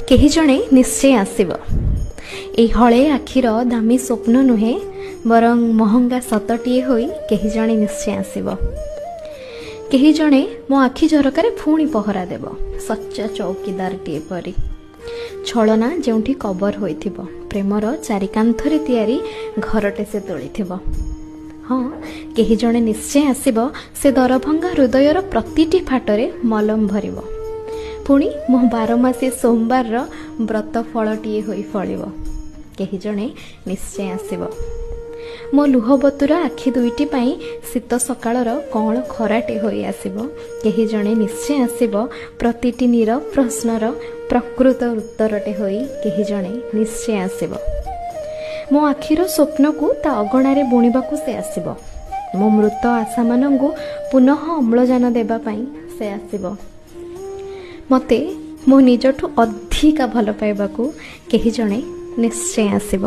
କେହି ଜଣେ ନିଶ୍ଚୟ ଆସିବ। ଏଇ ହଳେ ଆଖିର ଦାମୀ ସ୍ୱପ୍ନ ନୁହେଁ, ବରଂ ମହଙ୍ଗା ସତଟିଏ ହୋଇ କେହି ଜଣେ ନିଶ୍ଚୟ ଆସିବ। କେହି ଜଣେ ମୋ ଆଖି ଝରକାରେ ପୁଣି ପହରା ଦେବ, ସଚ୍ଚା ଚୌକିଦାରଟିଏ ପରି। ଛଳନା ଯେଉଁଠି କବର ହୋଇଥିବ, ପ୍ରେମର ଚାରିକାନ୍ଥରେ ତିଆରି ଘରଟେ ସେ ତୋଳିଥିବ। ହଁ, କେହି ଜଣେ ନିଶ୍ଚୟ ଆସିବ, ସେ ଦରଭଙ୍ଗା ହୃଦୟର ପ୍ରତିଟି ଫାଟରେ ମଲମ ଭରିବ, ପୁଣି ମୋ ବାରମାସୀ ସୋମବାରର ବ୍ରତ ଫଳଟିଏ ହୋଇ ଫଳିବ। କେହି ଜଣେ ନିଶ୍ଚୟ ଆସିବ, ମୋ ଲୁହବତୁରା ଆଖି ଦୁଇଟି ପାଇଁ ଶୀତ ସକାଳର କଅଁଳ ଖରାଟେ ହୋଇ ଆସିବ। କେହି ଜଣେ ନିଶ୍ଚୟ ଆସିବ, ପ୍ରତିଟି ନୀରବ ପ୍ରଶ୍ନର ପ୍ରକୃତ ଉତ୍ତରଟେ ହୋଇ କେହି ଜଣେ ନିଶ୍ଚୟ ଆସିବ। ମୋ ଆଖିର ସ୍ୱପ୍ନକୁ ତା ଅଗଣାରେ ବୁଣିବାକୁ ସେ ଆସିବ। ମୋ ମୃତ ଆଶାମାନଙ୍କୁ ପୁନଃ ଅମ୍ଳଜାନ ଦେବା ପାଇଁ ସେ ଆସିବ। ମୋତେ ମୋ ନିଜଠୁ ଅଧିକା ଭଲ ପାଇବାକୁ କେହି ଜଣେ ନିଶ୍ଚୟ ଆସିବ।